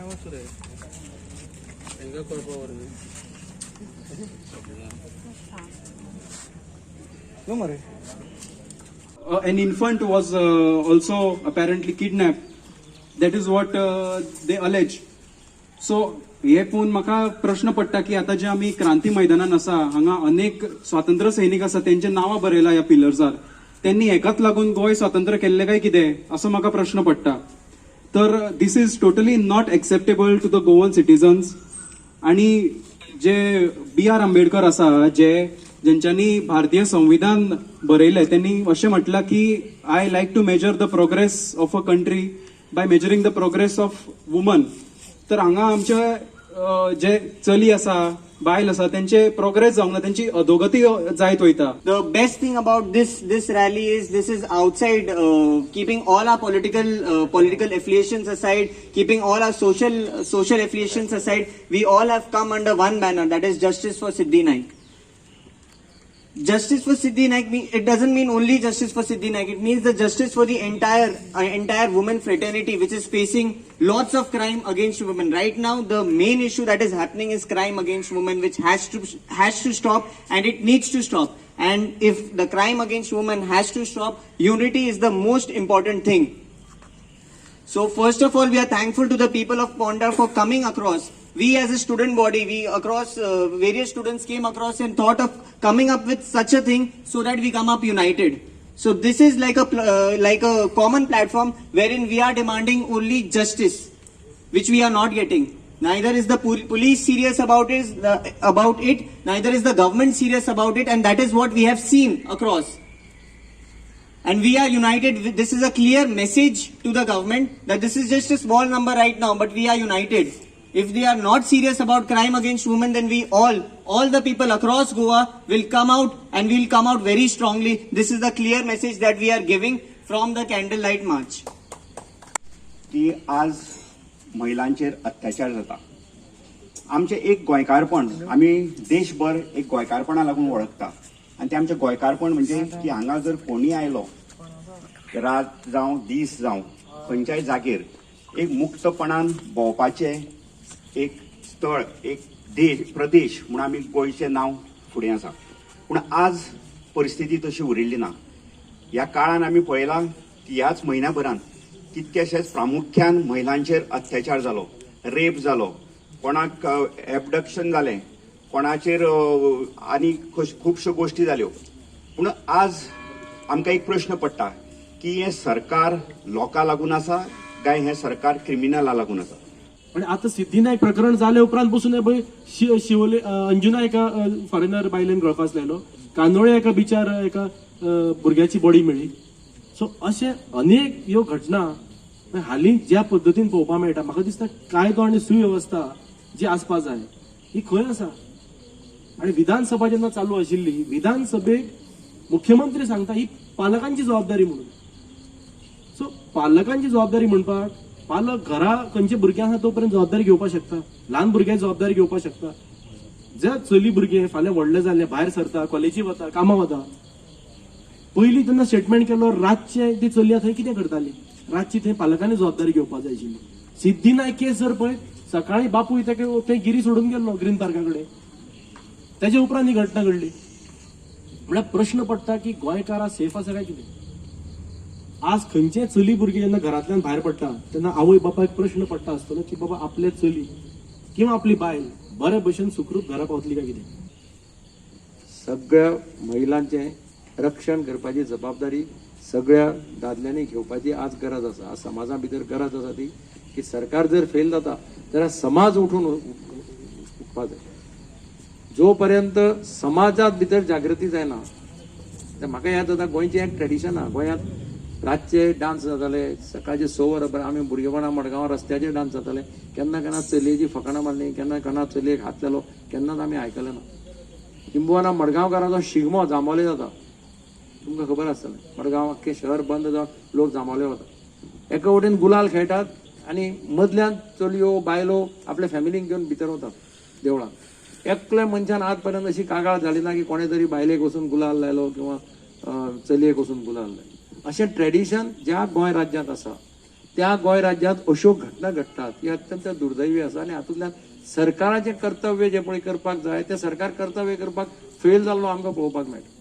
वचूं रे तांकां कळपा वर. यो मरे. An infant was also apparently kidnapped. That is what they allege. So हे पळोवन म्हाका प्रश्न पडटा की आतां जे आमी क्रांती मैदानान आसा, हांगा अनेक स्वातंत्र्य सैनीक आसा, तेंचे नांवां बरयला ह्या पिलर्सार. त्यांनी हेकाच लागून गोंय स्वातंत्र्य केल्लें काय कितें, असो म्हाका प्रश्न पडटा. तर this is totally not acceptable to the Goan citizens. आणि जे बी आर आंबेडकर आसा, जे जेंच्यांनी भारतीय संविधान बरयलें, त्यांनी अशें म्हटलां की "I like to measure the progress of a country by measuring the progress of woman." तर हांगा आमचे जे चली आसा, बायल आसा, तेंचे प्रोग्रेस जावंक ना, तेंची अधोगती जायत वयता. The best thing about this rally is this is outside, keeping all our political affiliations aside, keeping all our social affiliations aside. We all have come under one banner, that is justice for Siddhi Naik. Justice for Siddhi Naik, it doesn't mean only justice for Siddhi Naik. It means the justice for the entire women fraternity, which is facing lots of crime against women. Right now, the main issue that is happening is crime against women, which has to stop, and it needs to stop. And if the crime against women has to stop, unity is the most important thing. So first of all, we are thankful to the people of Ponda for coming across. We as a student body, we across various students came across and thought of coming up with such a thing so that we come up united. So this is like a common platform wherein we are demanding only justice, which we are not getting. Neither is the police serious about it, neither is the government serious about it, and that is what we have seen across. And we are united. This is a clear message to the government that this is just a small number right now, but we are united. If they are not serious about crime against women, then we all the people across Goa will come out and we will come out very strongly. This is the clear message that we are giving from the candlelight march. की आज महिलांचेर अत्याचार जाता. आमचें एक गोंयकारपण, आमी देशभर एक गोंयकारपणा लागून वळखता आनी तें आमचें गोंयकारपण म्हणजे की हांगा जर कोणीय आयलो, रात जावं दीस जावं, खंयच्याय जागेर एक मुक्तपणान भोंवपाचें एक स्थळ, एक देश प्रदेश म्हूण आमी गोंयचें नांव फुडें आसा. पूण आज परिस्थिती तशी उरिल्ली ना. ह्या काळान आमी पळयलां की ह्याच म्हयन्या भरान कितकेशेच प्रामुख्यान महिलांचेर अत्याचार जालो, रेप जालो, कोणाक एबडक्शन जालें, कोणाचेर आनी खुबश्यो गोश्टी जाल्यो. पूण आज आमकां एक प्रश्न पडटा की हें सरकार लोकां लागून आसा काय हें सरकार क्रिमिनला लागून आसा? आणि आता सिद्धी नायक प्रकरण जाले उपरांत बसून हे पळय शिवोले अंजुना एका फॉरेनर बायलेन गळफास लायलो, कांदोळे एका बिचार एका भुरग्याची बॉडी मेळ्ळी. सो अशे अनेक ह्यो घटना हालीं ज्या पद्दतीन पळोवपाक मेळटा, म्हाका दिसता कायदो आनी सुवेवस्था जी आसपा जाय ही खंय आसा? आणि विधानसभा जेन्ना चालू आशिल्ली, विधानसभेक मुख्यमंत्री सांगता ही पालकांची जबाबदारी म्हणून. सो पालकांची जबाबदारी म्हणपाक पालक घरा खंयचे भुरगे आसा तो पर्यंत जबाबदारी घेवपाक शकता, ल्हान भुरग्याक जबाबदारी घेवपाक शकता. जे चली भुरगे फाल्यां व्हडले जाले, भायर सरता, कॉलेजी वता, कामां वता, पयलीं तेन्ना स्टेटमेंट केलो रातचे ती चलया थंय कितें करताली? रातची थंय पालकांनी जबाबदारी घेवपाक जाय आशिल्ली. सिद्धी नायक केस जर पळयत, सकाळी बापूय तेका थंय गिरी सोडून गेल्लो ग्रीन पार्का कडेन, तेच्या उपरांत ही घटना घडली. म्हळ्यार प्रश्न पडटा की गोंयकारां सेफ आसा काय कितें? आज खंयचें चली भुरगें जेन्ना घरांतल्यान भायर पडटा तेन्ना आवय बापायक प्रश्न पडटा आसतलो की बाबा, आपले चली किंवा आपली बायल बरे भशेन सुखरूप घरा पावतली काय कितें? सगळ्या महिलांचें रक्षण करपाची जबाबदारी सगळ्या दादल्यांनी घेवपाची आज गरज आसा. आज समाजा भितर गरज आसा ती की सरकार जर फेल जाता जाल्यार समाज उठून उठपा जाय. जो पर्यंत समाजात भितर जागृती जायना ते म्हाका याद जाता, गोंयचें एक ट्रेडिशन आहा. गोंयांत रातचे डान्स जाताले सकाळचे 6 वरां पर्यंत. आमी भुरगेपणा मडगांवां रस्त्याचेर डान्स जाताले. केन्ना केन्ना चलयेची फकाणां मारली, केन्ना केन्ना चलयेक हात लायलो, केन्नाच आमी आयकलें ना. किंबहुना मडगांवकारांचो शिगमो जांबावले जाता, तुमकां खबर आसतलें. मडगांव अख्खें शहर बंद जावन लोक जांबावले वतात. एका वटेन गुलाल खेळटात आनी मदल्यान चलयो बायलो आपल्या फॅमिलीक घेवन भितर वतात देवळांत. एकल्या मनशान आजपर्यंत अशी कागाळ जाली ना की कोणे तरी बायलेक वचून गुलाल लायलो किंवा चलयेक वचून गुलाल लायलो. अशें ट्रेडिशन ज्या गोंय राज्यांत आसा त्या गोंय राज्यांत अश्यो घटना घडटात ही अत्यंत दुर्दैवी आसा. आनी हातूंतल्यान सरकाराचें कर्तव्य जें पळय करपाक जाय तें सरकार कर्तव्य करपाक फेल जाल्लो आमकां पळोवपाक मेळटा.